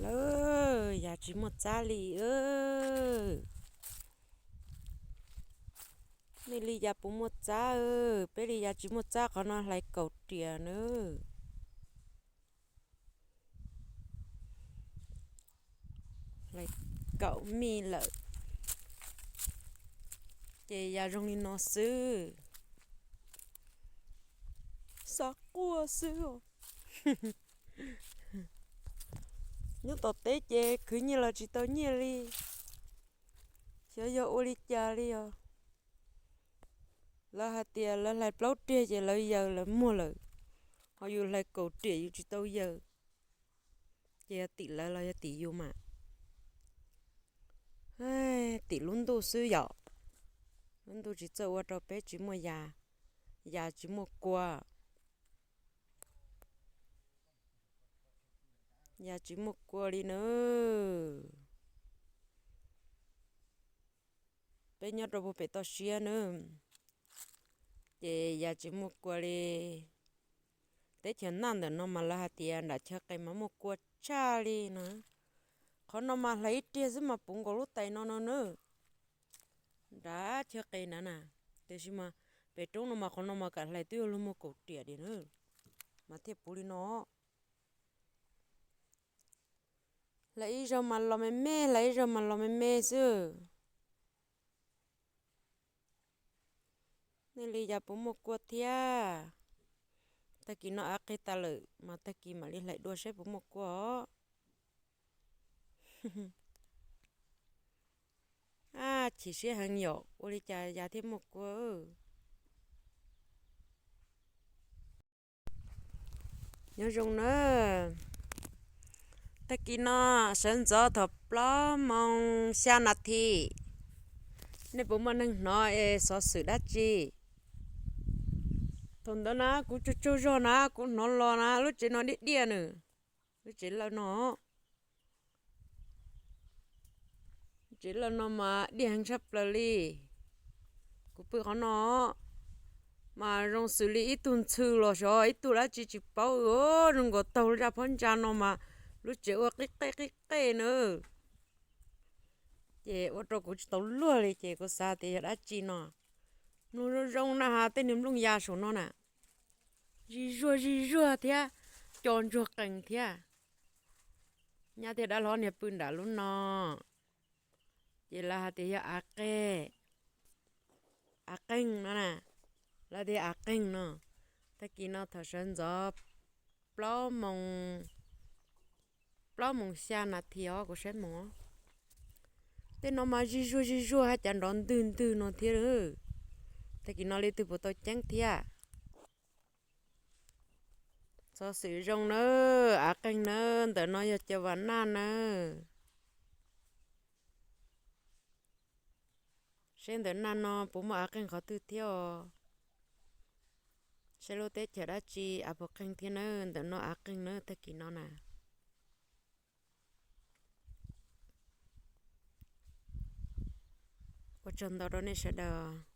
Lawm, yas tsis muaj txab li. Nej li yas puas muaj txab? Peb li yas tsis muaj txab, qhov no hlais kaum riam na. Hlais kaum mij lawm, ces yas zoo li no xwb. Xav quaj xwb. Nyob tom teb ces khwv nyiaj los tsis tau nyiaj li, xyov yog ua li cas li os. Lawv hais tias lawv hlais plaub riag ces lawv yaws lawv muag lawm, ho yus hlais kaum riam yus tsis tau yaws, ces yog tim lawv los yog tim yus mas. Tim lub ntuj xwb yom, lub ntuj tsis txawj ua rau peb tsis muaj yas, yas tsis muaj kua. Yas tsis muaj kua li na. Peb nyob rau puag pem toj siab na, ces yas tsis muaj kua li. Teb chaws Naj ntawm no mas lawv hais tias nram chaw qis mas muaj kua tshaj li no. Qhov no mas hlais ib riag xwb mas puv nkaus lub tais no no na. Nram chaw qis na na, tiam sis mas pem roob no mas qhov no mas kam hlais twb yog luag muag kaum riam diam na, mas thiaj puv li no. Hlais ib zaug mas los me me, hlais ib zaug mas los me me xwb. Nej li yas puas muaj kua thiab? Tag kis no av qig tas lawm mas tag kis mam li hlais dua saib puas muaj kua os. Chim siab heev yom, ua li cas yas thiaj muaj kua. Nyob zoo na, tag kis no sawv ntxov thaum plaub moos xya nas this, nej puas muaj neeg hnov es xov xwm dab tsi? Thaum ntawd na kuv tsaug tsaug zog na kuv hnov los na lub tsev no diaj diaj nws, lub tsev lawj no, tsev lawj no mas diaj heev tshaj plaws li. Kuv pw qhov no mas zoo xws li ib tug ntxhw los xyov ib tug dab tsi tsis paub, zoo nkaus taug zaj phab ntsa no mas lub tsev ua qib qej qib qej na. Ces ua rau kuv tsis tau luag li ces kuv xav tias yog dab tsi no. Mloog zoo zoo na has tej niag nplooj ya saum no na, zig zuag zig zuag thiab, co ntsuag qees thiab. Nyab thiab dab laug niag pw nram lub no, ces lawv hais tias yog av qeeg, av qeeg no na, lawv tias av qeeg no. Tag kis no thaum sawv ntxov plaub moos, plaub moos xya nas this os, kuv saib moos. Tej no mas zig zuag zig zuag hais cas nrov ntwg ntwg no thiab. Tag kis no leej twg puas tau ceeb thiab? Xov xwm zoo nawb, av qeeg nawb, ntawm no yog cov vam naj nawb. Seb ntawm naj no puas muaj av qeeg qhov twg thiab os. Seb lub teb chaws dab tsi av puas qeeg thiab nawb, ntawm no av qeeg nawb tag kis no na. Ua tsaug ntau rau nej sawv daws.